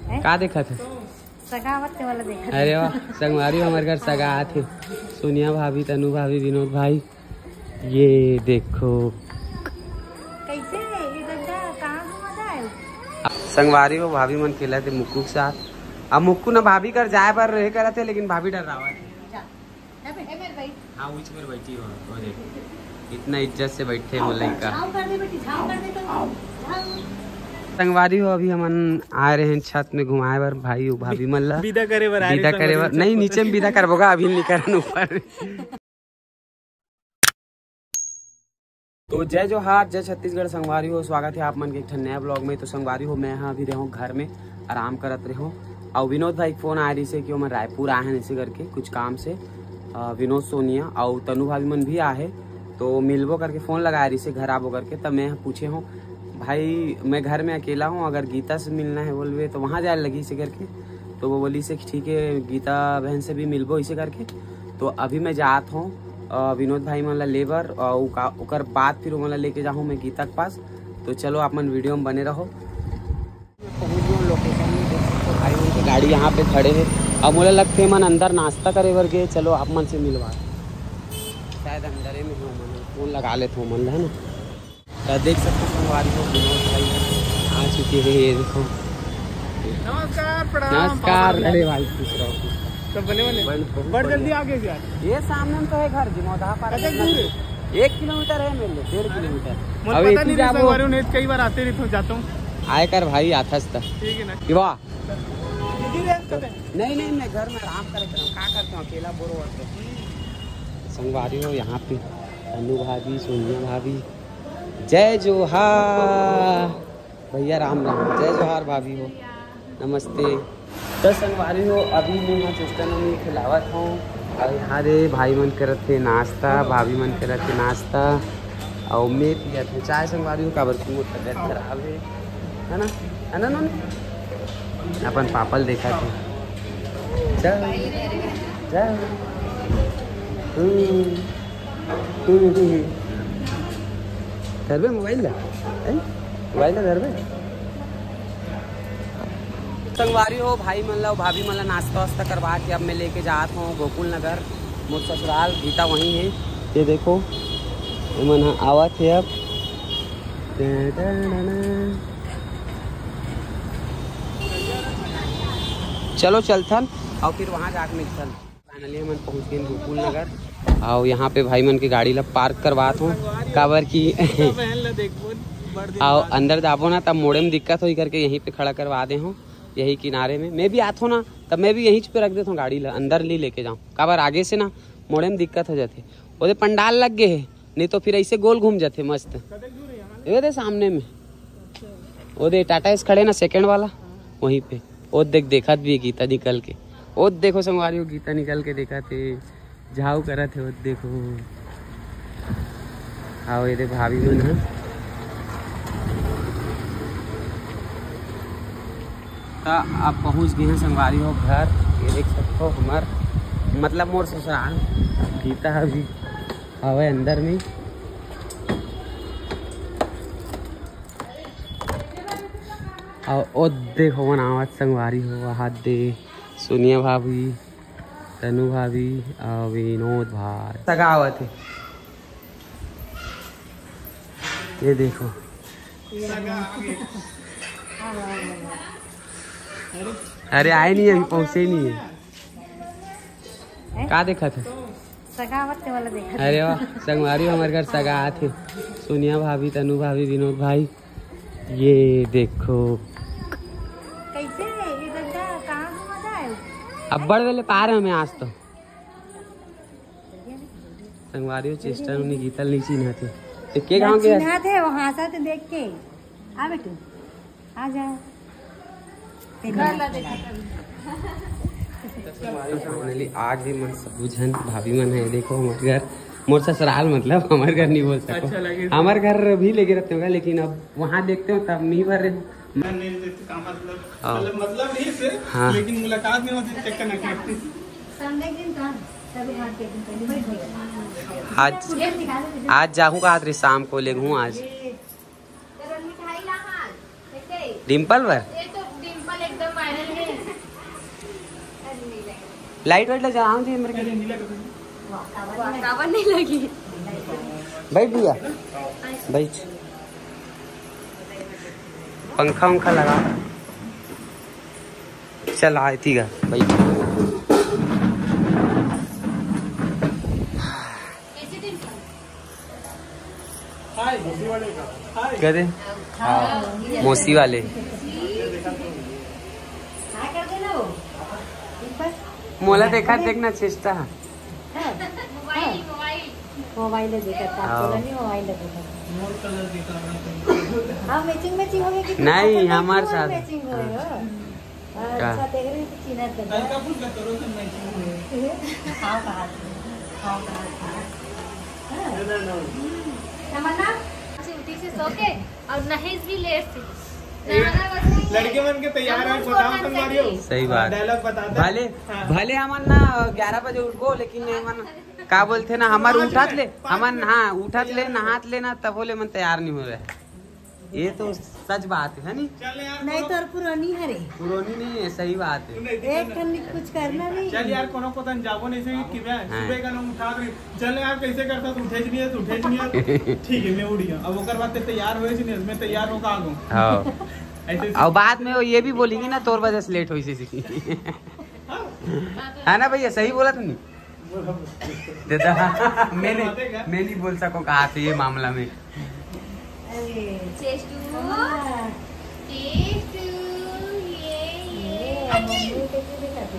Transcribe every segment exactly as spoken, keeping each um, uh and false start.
का देखत हे? सगा आवत ते वाला देखत हे। अरे वाह, संगवारी हो, हमर घर सगा आत हे। सोनिया भाभी, तनु भाभी, विनोद भाई, ये देखो। कैसे ये गड्ढा कहाँ घुमा जाए? संगवारी हो, भाभी मन खेलत हे मुक्कू के साथ। अब मुक्कू न भाभी घर जाए बर रहे करत हे, लेकिन भाभी डर्रावत हे। हाँ, उच मेर बैठी हो, हो देख। इतना इज्जत से बैठे हो लइका। झाँव कर दे बेटी, झाँव कर दे तो। झाँव। संगवारी हो, अभी हमन आए रहे हैं छत में घुमाए बर भाई अउ भाभी मन ला। विदा करे बर आए रहे संगवारी हो। नहीं, नीचे में विदा करबो गा, अभी नहीं करन ऊपर। तो जय जोहार, जय छत्तीसगढ़ संगवारी हो, स्वागत हे आप मन के एक ठन नया vlog में। तो संगवारी हो, मैं हा अभी रहे हों घर में, आराम करत रहे हों। अउ विनोद भाई के फोन आए रहिसे कि ओमन रायपुर आए हैं ऐसे करके कुछ काम से। अ, विनोद सोनिया अउ तनु भाभी मन भी आए हे, तो मिलबो करके फोन लगाए रहिसे घर आबो करके। तब मैं पूछे हों, भाई मैं घर में अकेला हों, अगर गीता से मिलना हे बोलबे तो वहाँ जाए लगही ऐसे करके। तो वो बोलिसे कि ठीक हे, गीता बहन से भी मिलबो ऐसे करके। तो अभी मैं जात हों, अ, विनोद भाई मन ला ले बर, अउ का, ओकर बाद फिर ओमन ला लेके जाहूँ मैं गीता के पास। तो चलो आप मन video में बने रहो। पहुँच गए location में, देख सकते हो भाई मन के गाड़ी यहाँ पे खड़े हे। अब मोला लगथे मन अंदर नाश्ता करे बर गे, चलो आप मन से मिलवा। शायद अंदरे में हो मन, फोन लगा लेते हो मन, है ना। तो देख सकते हो संगवारी हो, विनोद भाई आ चुके हैं, ये देखो। नमस्कार, प्रणाम, नमस्कार। पापा। अरे भाई, खुश रहो, खुश रहो। सब बने बने? बड़, बहुत बड़ जल्दी बढ़िया। आ गए यार। ये सामने में तो है घर, जिमोधा पार्क। कतक दूर है? एक किलोमीटर है मेरे लिए, डेढ़ किलोमीटर। मोला अभी पता इतनी नहीं, जाबो। संगवारी हो, नहीं तो कई बार आते रहिथों, जाता हूँ। आए कर भाई, आथस त। ठीक है ना? कि वाह। दीदी, रेंज कते? नहीं, नहीं, मैं घर में आराम करे करता हूँ। का करता हूँ? अकेला बोर होते। संगवारी हो, यहाँ पे अनु भाभी, सोनिया भाभी, जय जोहार। भैया राम राम, जय जोहार भाभी हो, नमस्ते। तो संगवारी हो, अभी मैं यहाँ चेस्टा नोनी खिलावत हूँ। अउ यहाँ रे भाई मन करत हे नाश्ता, भाभी मन करत हे नाश्ता, अउ मैं पियत हूँ चाय संगवारी हो, काबर कि मोर तबियत खराब हे, है ना, है ना नोनी? अपन पापा ल देखत हे। चल, चल। हम्म। हम्म, हम्म, हम्म। धरबे मोबाइल ला? हैं? मोबाइल ला धरबे? संगवारी हो, भाई मन ला, भाभी मन ला नाश्ता वास्ता करवा के अब मैं लेके जात हूँ गोकुल नगर, मोर ससुराल। गीता वहीं है, ये देखो, ये मन ह आवत है अब। चलो चलथन और फिर वहाँ जाके मिलथन। Finally हमन पहुंच गए गोकुल नगर। अउ यहाँ पे भाई मन के गाड़ी ला पार्क करवात हूँ, काबर कि बहन ला देखबो, बड़ दिन अउ बाद। अंदर जाबो ना, तब मोड़े में दिक्कत होही करके यहीं पे खड़ा करवा दे हूँ, यही किनारे में। मैं भी आत हूँ ना, तब मैं भी यहीं पे रख देता हूँ गाड़ी ला, अंदर नहीं लेके जाऊँ, काबर आगे से ना मोड़े में दिक्कत हो जाते। ओदे पंडाल लग गए है, नहीं तो फिर ऐसे गोल घूम जाते मस्त। ये दे सामने में, वो दे टाटा एस खड़े ना सेकंड वाला, वहीं पे। वो देख, देखत भी है गीता निकल के। वो देखो संगवारी हो, गीता निकल के देखत हे, झाऊ करत हे, वो देखो। आओ, ये दे भाभी मन ह। त अब पहुंच गए हैं संगवारी हो घर। ये देख सकते हो हमार, मतलब मोर ससुराल। गीता अभी हवे अंदर में। अउ ओ देखो मन आवत संगवारी हो, हाथ दे सोनिया भाभी, तनु भाभी, अउ विनोद भाई सगा आवत हे। ये देखो। अरे आए नहीं, अभी पहुंचे नहीं है। का देखत हे? सगा आवत ते वाला देखत हे। अरे वाह, संगवारी हो, हमर घर सगा आत हे। सोनिया भाभी, तनु भाभी, विनोद भाई, ये देखो। कैसे? ये गड्ढा कहाँ घुमा जाए? अब्बड़ वेले पार हमें आज तो। संगवारी हो, चेस्टा नोनी गीता ल नहीं चिन्हत हे। ते के गांव के? चिन्हत हे, वहाँ से तो देख के। आ बेटी, आ जा। घर ला देखा कभी। Finally, आज भी मन सब बुझन भाभी मन है। देखो, हमर घर, मोर ससुराल, मतलब, हमर घर नहीं बोल सको। अच्छा लगे। हमर घर भी लेके रहते होगा, लेकिन अब वहाँ देखते हो, तब नहीं भर रहे हो। मैं नहीं देखते, का मतलब? हाँ। मतलब, मतलब नहीं से, हाँ। लेकिन मुलाकात नहीं होती, चक्कर ना करती। संडे के दिन कहाँ? तभी भाग के दिन पहले बैठ गई। आज, आज जाहूँ का आज रे, शाम को लेगहूँ आज। डिम्पल बर? ये तो डिम्पल एक लाइट वाइट ला जलाओ जी मेरे को। काबर नहीं लगी? बैठ भैया, बैठ। पंखा उंखा लगा। चल आती गा भाई। कह दे। हाँ, मौसी वाले। मोला देखा, देखना चेष्टा। Mobile, mobile. मोबाइल देखत था, हाँ। बोला नहीं, मोबाइल देखत था। हाँ, मैचिंग, मैचिंग हो गई कि नहीं, हमारे साथ। मैचिंग हो गई हो। का? अच्छा, देख रहे हैं तो चिन्हत है। हल्का फुल्का करो तो मैचिंग हो गई। हाँ, कहा था। हाँ, कहा था। हाँ। ना, ना, ना। तमन्ना, उठी से सो के और नहेश भी लेट से। लड़के मन के तैयार है, बताओ संगवारी हो। सही बात। डायलॉग बताते हैं। भले, हाँ। भले हमन ना ग्यारह बजे उठबो, लेकिन हमन का बोलथे ना, हमर उठत ले, हमन, हाँ, उठत ले, नहात ले ना, तभो ले मन तैयार नहीं हो रहे। ये तो सच बात है, है नी? नहीं तो और पुरानी हरे। पुरानी नहीं है, सही बात है। एक ठन कुछ करना नहीं। चल यार, कोनो को तन जाबो नहीं से कि मैं हाँ। सुबह का ना उठा रही। चल यार, कैसे करता तू? उठे नहीं है, तू उठे नहीं है। ठीक है, मैं उठ गया। अब ओकर बाद ते तैयार होए नहीं, मैं तैयार होकर आ गऊं। हाँ। ऐसे अब बाद में वो ये भी बोलेगी ना, तोर वजह से लेट होइस। है ना भैया, सही बोला तूने? दादा, मैं नहीं, मैं नहीं बोल सकूं कहा से ये मामला में। अरे, चेस्टू, हाँ। चेस्टू, ये, ये। ये, मम्मी को क्यों दिखाते?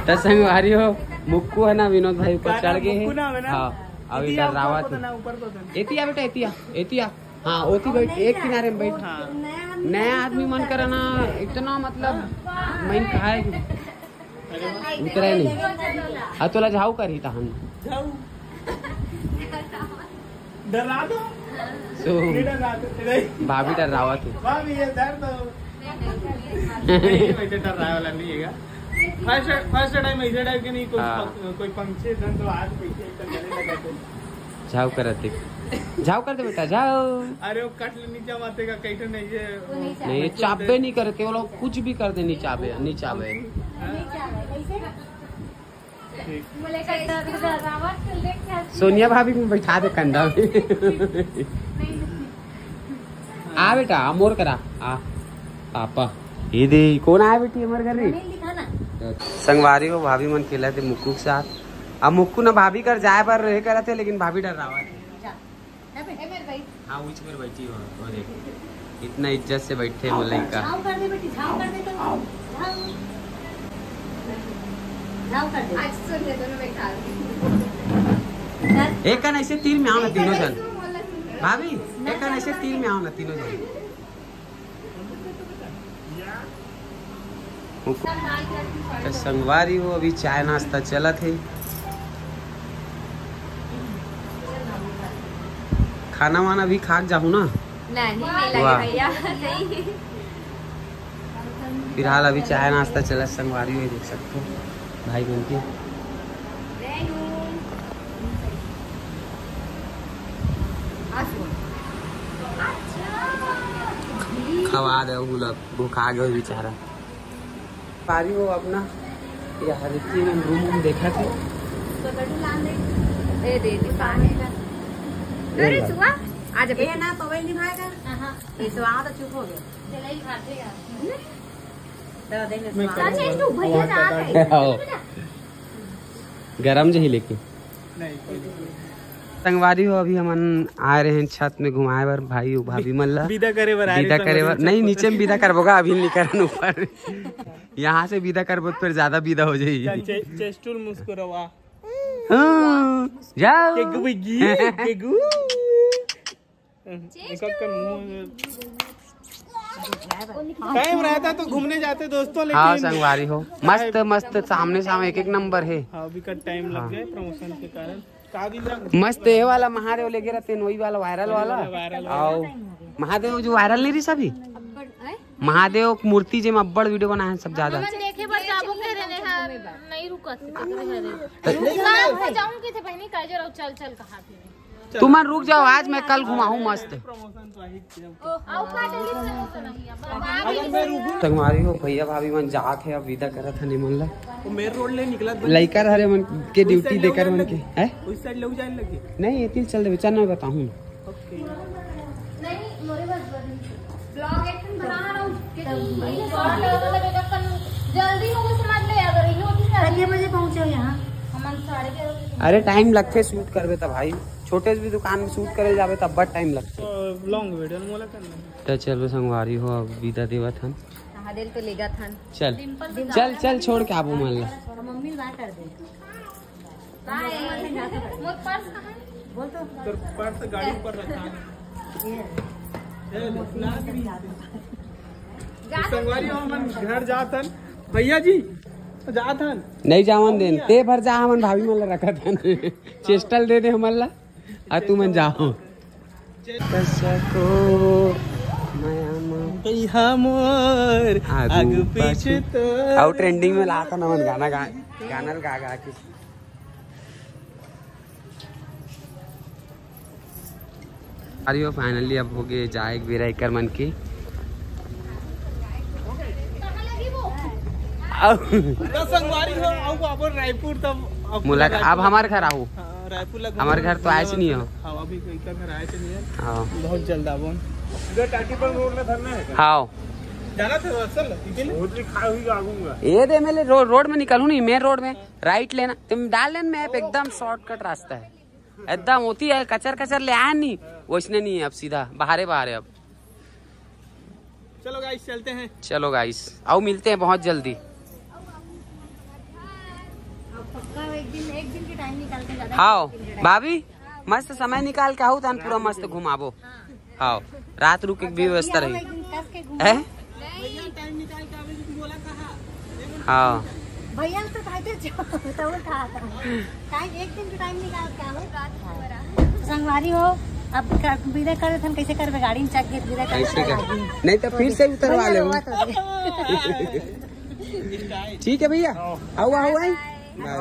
त संगवारी हो, मुक्कू है ना, विनोद भाई ऊपर चढ़ गए हैं। हाँ, अब इधर रावत है। एतिया बेटा, एतिया, एतिया। हाँ, ओती बैठ, एक किनारे में बैठ। हाँ। नया आदमी मन करा ना, इतना मतलब, मैं कहा है कि उतरे नहीं। हाँ, तोला झाऊ कर ही तहन। झाऊ। डरा दो। So, नहीं डरा दो, नहीं। भाभी डरावत है। भाभी, ये डर दो। नहीं, वैसे डराए वाला नहीं है। First, first time ऐसे type के नहीं, कोई हाँ। पक-, कोई पंछी धन तो आज पीछे एकदम गले लगा दो। झाव करत देख। झाव कर दे बेटा, झाव। अरे वो कट ले नीचे माते का कहीं तो नहीं है। वो नहीं नहीं, ये चाबे नहीं करते वो लोग, कुछ भी कर दे, नहीं चाबे, नहीं चाबे। हाँ। ठीक। सोनिया भाभी को बैठा दे कंधा में। आ बेटा, आ मोर करा, आ। पापा, ये दे, कौन आया बेटी हमारे घर में? संगवारी हो, भाभी मन खेलत हे मुक्कू के साथ। अब मुक्कू न भाभी कर जाए बर रहे करत हे, लेकिन भाभी डरावत हे। हाँ, उच मेर बैठी हो, वो देख। इतना इज्जत से बैठे वो लइका। झाव कर दे बेटी, झाव कर दे तो। झाव। झाव कर दे। आज सुन ले दोनों बैठा। एक कन ऐसे तीर में आओ ना तीनों जन। भाभी, एक कन ऐसे तीर में आओ ना तीनों जन। त संगवारी हो, अभी चाय नाश्ता चलत हे। खाना वाना भी खा के जाहू ना। नहीं, नहीं लगे वाह। भैया, नहीं। फिलहाल अभी चाय नाश्ता चलत संगवारी हो, देख सकते हो भाई बहन के। खवा दे गुलाब। भुखा गए बेचारा। पारी हो अपना, यार, इतनी मन रूम वूम देखा थे। ए दे, दे पानी का। अरे, सुआ, आ जा, ये ना, पवन निभाएगा। हाँ। ये सुआ तो चुप हो गया। चला ही खाते यार। तो देख ले, मैं सुआ। करूँगा। अच्छा, तू भैया ना आ गए। आओ। गरम जही लेके। नहीं, कोई नहीं। संगवारी हो, अभी हमन आए रहे हैं छत में घुमाए बर, भाई भाभी मन ला विदा करे बर आए विदा रहे करे बर, संगवारी हो। नहीं, नीचे में विदा करबो का, अभी नहीं करन ऊपर। यहाँ से विदा करबो तो फिर ज्यादा विदा हो जाएगी। चल, चे-, चेस्टुल मुस्कुरावा। हाँ, जाओ। केगू बिगी, केगू। एक एक कर मुंह में। टाइम रहता तो घूमने जाते दोस्तों, लेकिन हाँ, संगवारी हो। मस्त, मस्त, सामने सामने एक एक नंबर है। हाँ, अभी का टाइम लग हाँ। गया प्रमोशन के कारण। का दिन रहा? मस्त, ये वाला महादेव लेके रहते हैं, वही वाला वायरल वाला। वायरल वाला। आओ, महादेव जो वायरल नहीं रही सभी? महादेव मूर्ति जे में अब्बड़ वीडियो बनाए हैं सब ज्यादा। हमन देखे बर जाबो के रे, हाँ, नहीं रुकत। काम से जाऊं के थे बहनी, काजर और चल चल कहा थे। तुमन रुक जाओ, आज मैं कल घुमाहूँ मस्त। अउ का जल्दी से हो तो नहीं, अब बाहर ही संगवारी हो, भैया भाभी मन जात हे, अब विदा करत हन एमन ला। वो मेन रोड ले निकलत बन लइका हरे मन के उस ड्यूटी side ले देकर जाने मन के लगे। हैं? उस साइड ले जाने लगे। नहीं, एती चल देबे, चल ना बताहूँ। ओके। नहीं, मोरे बस ब्लॉग एक्शन बना रहा हूँ। जल्दी हो, समझ ले, अगर ये होती ना। कितने बजे पहुँचे हो यहाँ? हमन साढ़े ग्यारह बजे। अरे टाइम लगथे शूट करबे त भाई, छोटे से भी दुकान में शूट करे जाबे त अब्बड़ टाइम लगथे। लॉन्ग वीडियो मोला करना। त चलो संगवारी हो, अब विदा देवत हन। नहा देल तो लेगत हन। चल। डिंपल तो चल, चल, छोड़ के आबो मन ला। मम्मी ला कर दे। बाय। मोर पर्स कहाँ है? बोल तो। तोर पर्स गाड़ी ऊपर रखा है। ये है। ए, लाग रही है। जा। संगवारी हो, हमन घर जात हन। भैया जी, जात हन। नहीं जावन देन, ते भर जा, हमन भाभी मन ला रखत हन। चेस्टल दे दे हमन ला, आ तू मन जाओ। कसको माया मा। भैया मोर, आगू आगू पीछे पाछू। तो। अउ ट्रेंडिंग में लात हन हमन गाना गा, गाना गा गा के। अरे वो फाइनली अब हो गए जाए एक बेरा एकर मन के। अब तो संगवारी हो, अब अपन रायपुर तब अब मुलाकात, रायपुर अब हमारे घर आओ। हाँ, रायपुर लग हमारे घर तो आए से नहीं हो। हाँ, अभी इनका घर आए से नहीं है। हाँ। बहुत जल्द आबो। इधर टाटी पर रोड में धरना है। हाँ। जाना था असल, इधर। होटल खाए हुई आगूंगा। ये दे मैं ले रो-, रोड में निकलूँ नहीं, मेन रोड में राइट लेना। तुम डाल लेन मैप, एकदम शॉर्टकट रास्ता है। एकदम होती है, कचर कचर ले आया नहीं, वैसने नहीं है, अब सीधा बाहरे बाहरे अब। चलो गाइस, चलते हैं। चलो गाइस, आओ मिलते हैं बहुत जल्दी। पक्का एक दिन, एक दिन की टाइम निकाल के जाना। हाँ भाभी, मस्त समय निकाल के आओ, तहन पूरा मस्त घुमाबो। हाँ, रात रुके के भी व्यवस्था रही। एक दिन कस के घूम। हैं? भैया टाइम निकाल के आवे, तुम बोला कहा। हाँ। भैया तो भाई थे जो, तो वो कहा था। टाइम, एक दिन की टाइम निकाल के आओ। संगवारी हो, अब कर, विदा कर देथन, कैसे करबे? गाड़ी में चढ़ के विदा कर कैसे कर? नहीं तो फिर से उतरवा ले। रोवा तो दे। ठीक है भैया, आओ, आओ, आओ। बाय।